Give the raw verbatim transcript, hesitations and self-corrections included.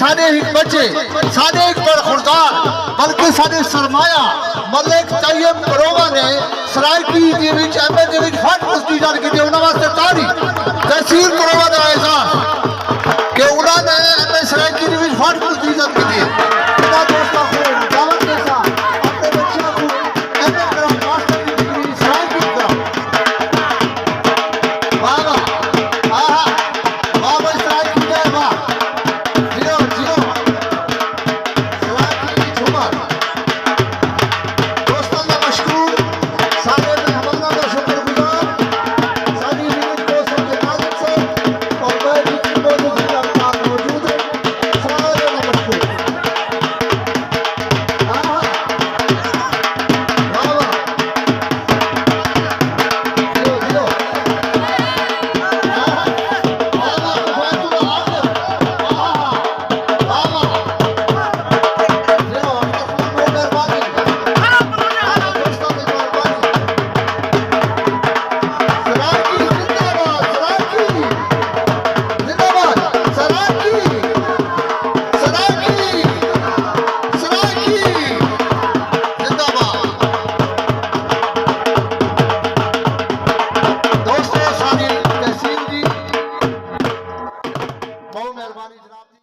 ساݙے ہک بچے، ساݙے ہک برخوردار، بلکہ ساݙے سرمایہ ملک طیب مروہ نے سرائیکی دے وچ، ایم اے دے وچ فٹ پروسیجر کیتے، انہاں واسطے تاڑی۔ تحصیل مروہ دا اعزاز کہ انہاں نے ایم اے سرائیکی دے وچ فٹ